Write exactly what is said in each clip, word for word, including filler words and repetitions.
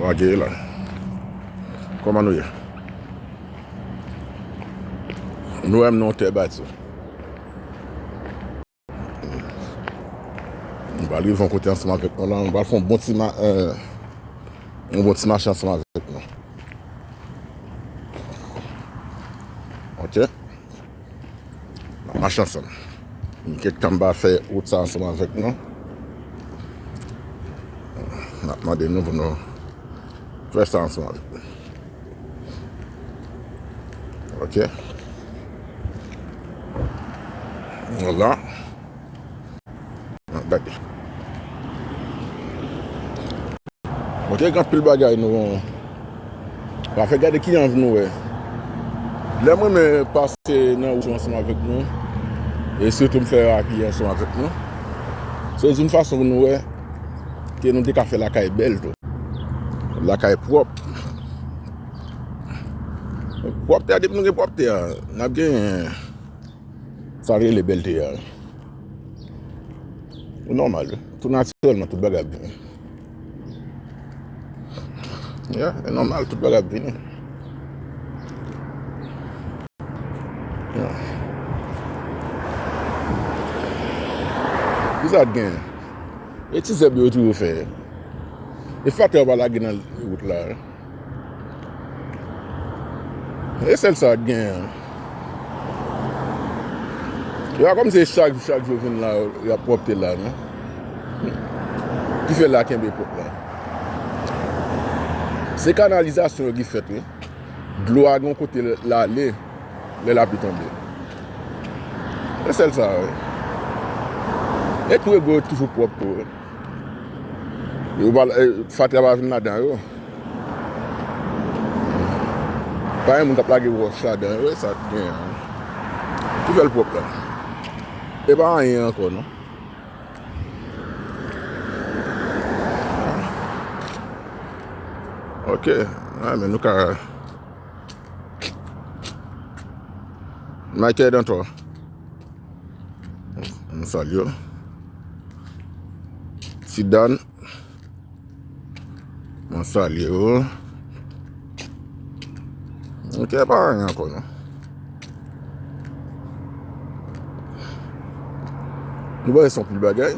Lage la. Kòman nou ye? Nou wè m nan yon tè bati. M pral rive yon kote ansanm avèk nou la. M pral fè yon bon ti ma, euh, yon bon ti mache ansanm avèk nou. Ok? N ap mache ansanm. Gen kèk tan m pa fè wout sa ansanm avèk nou. N ap mande nou pou nou fè sa ansanm avèk nou. Ok. Vwala. Gade. Ok, gen anpil bagay nou pa fè. Gade ki anvi nou wè. Lè mwen menm pase nan wout yo ansanm avèk nou, e sitou m fè rapi ansanm avèk nou, se yon fason pou nou wè ke nou te ka fè lakay bèl tou. Lakay pwòp. Pwòpte a, depi nou gen pwòpte a, n ap genyen sa rele bèlte a. E nòmal, wi. Tou natirèlman, tout bagay ap vini. Yeah, e nòmal, tout bagay ap vini. Yeah. Kisa k gen? E ti zèb yo toujou fè. E fatra yo pa lage nan wout la. E sèl sa k gen an. E pa kòmsi chak, chak jou vin la, y ap pwòpte la, non. Ki fè la kenbe pwòp la. Se kanalizasyon yo ki fèt, wi. Dlo a gen yon kote l ale lè lapli tonbe. E sèl sa, wi. E tou rego yo toujou pwòp tou, wi. Yo pa, eh, fatra pa vin ladan yo. Pa gen moun k ap lage wòch ladan yo, e sa k gen an. Ki fè l pwòp la. E pa anyen ankò, non. Ok. Ah, men nou ka Michael Dantor. Mwen salye w. Ti Dan. Mwen salye w. Ok, pa anyen ankò, non. Nou pa yon pil bagay.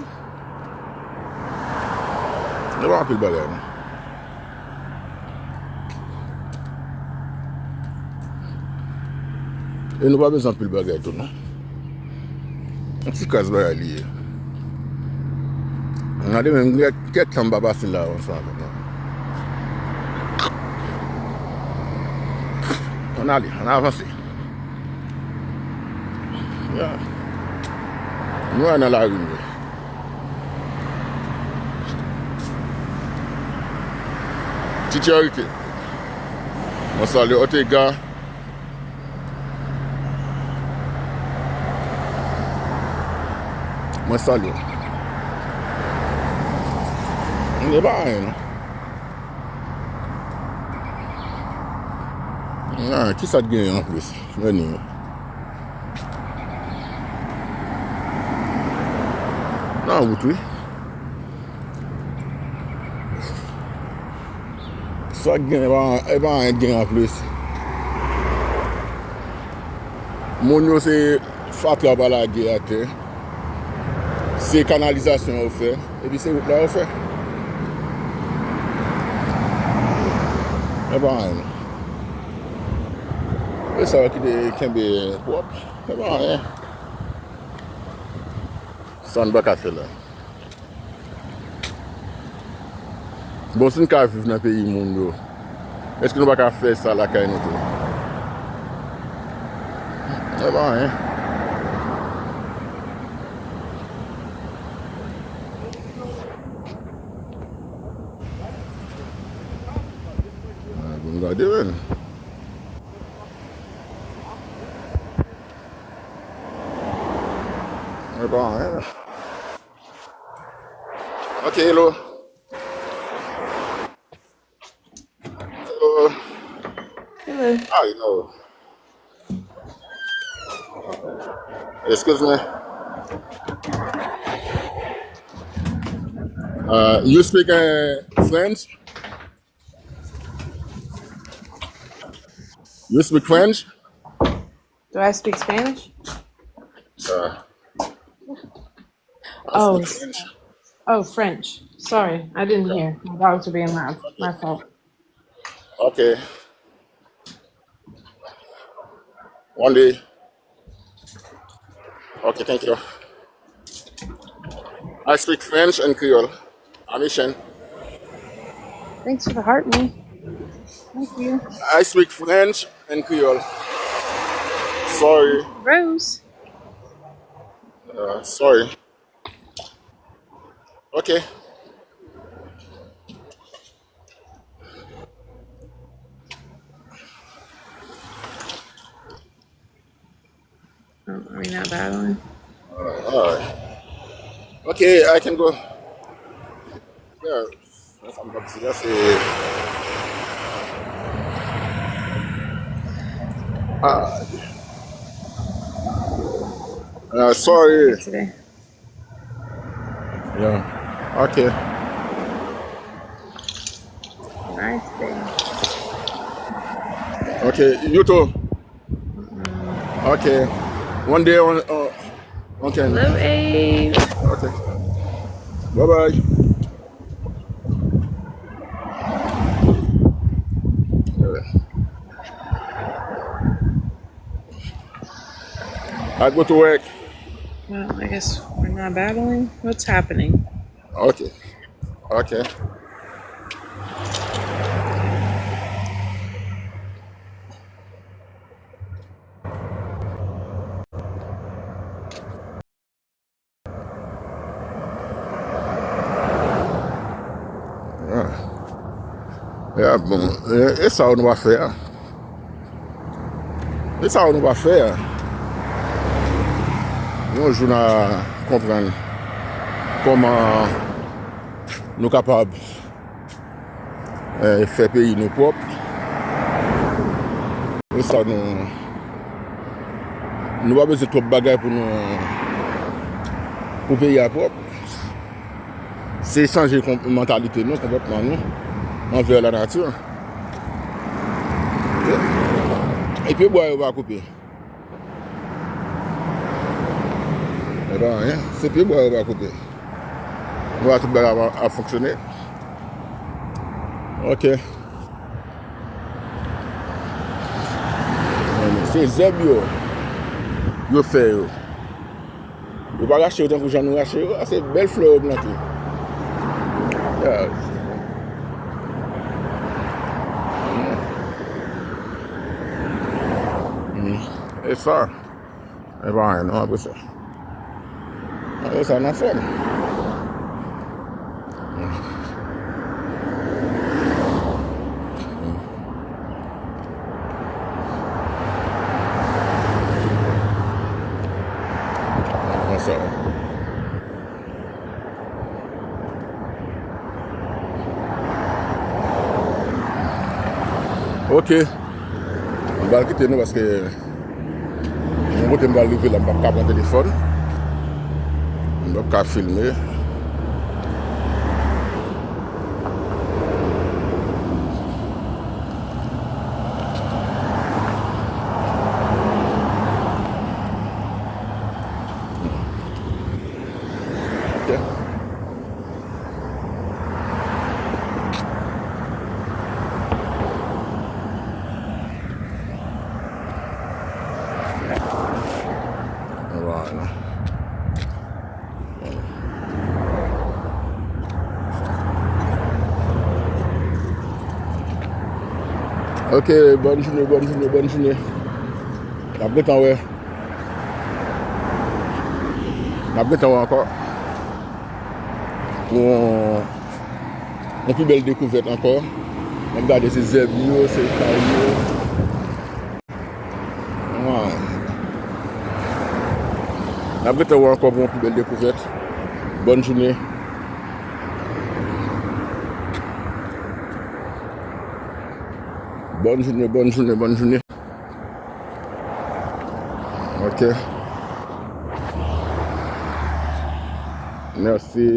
Nou pa anpil bagay, non. E nou pa bezwen anpil bagay tou, non. Yon ti kras bagay li ye. Gade menm, gen kèk tan m pa pase la ansanm avèk nou. Ann ale, ann avanse. Ya. Nou al nan lari, nou. Ti Charité. Mwen salye Ortega. Mwen salye w. Mwen pa anyen, non. Ah, kisa k genyen anplis? Men nou. Nan wout, wi. Sa k gen, e pa, e pa anyen k gen anplis. Moun yo se fatra pa lage atè. Se kanalizasyon yo fè. Epi se wout la yo fè. E pa anyen. E sa yo kite kenbe pwòp. E pa anyen. Sa n pa ka fè la. Bon, si n ka viv nan peyi moun yo, èske nou pa ka fè sa lakay nou tou? E pa anyen. Ah, bon, gade, men. E pa anyen. Ok, hello. Hello. Hello. How you know? Excuse me. Uh, you speak uh, French? You speak French? Do I speak Spanish? Uh, I Oh, speak French. Oh, French. Sorry, I didn't hear. My dogs are being loud. My fault. Okay. One day. Okay, thank you. I speak French and Creole. I'm Haitian. Thanks for the heart, me. Thank you. I speak French and Creole. Sorry. Rose. Uh, sorry. Okay. Um, are we not battling? Alright. Okay, I can go. Yeah, sa m t ap di la, se, ah, ah, sorry. Today. Yeah. Okay. Nice day. Okay, you too. Okay. One day on, on, on can. Hello, Abe. Okay. Bye bye. I go to work. Well, I guess we're not battling. What's happening? Okay. Okay. Ah. Ya, bon, e, e sa nou va fè a. E sa nou va fè a. Yon jou n a konprann kòman nou kapab, eh, fè peyi nou pwòp. E sa nou, nou pa bezwen twòp bagay pou nou, pou peyi a pwòp. Se chanje kon-, mantalite nou, konpòtman nou anvè lanati. E pye bwa yo pa koupe. E pa anyen. Se pye bwa yo pa koupe. Nou wè tout bagay ap, ap fonksyone. Ok. Se zèb yo, yo fè yo. Yo pa rache yo tankou jan nou rache yo. A, se bèl flè yo plante. Ya. Mm. E sa. E pa anyen non, apre sa. Apre sa, n anfòm. Konsa. Ok. M pral kite nou paske yon kote m pral rive la, m p ap ka pran telefòn. M p ap ka filme. Ok. Vwala. Ok, bòn jounen, bòn jounen, bòn jounen. N ap gentan wè. N ap gentan wè ankò. Pou yon, yon pi bèl dekouvèt ankò. N ap gade se zèb yo, se kay yo. Waw. N ap gentan wè ankò pou yon pi bèl dekouvèt. Bòn jounen. Bòn jounen, bòn jounen, bòn jounen. Ok. Mèsi.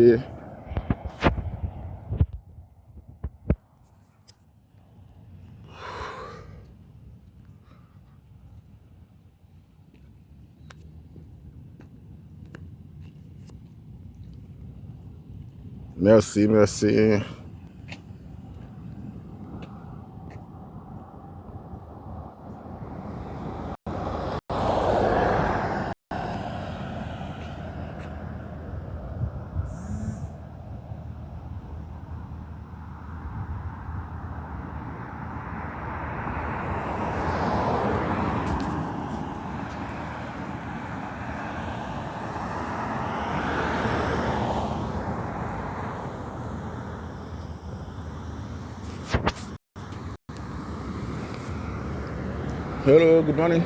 Mèsi, mèsi. Hello, good morning.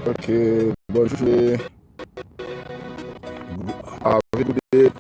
Ok, bonjou. Avèk ou de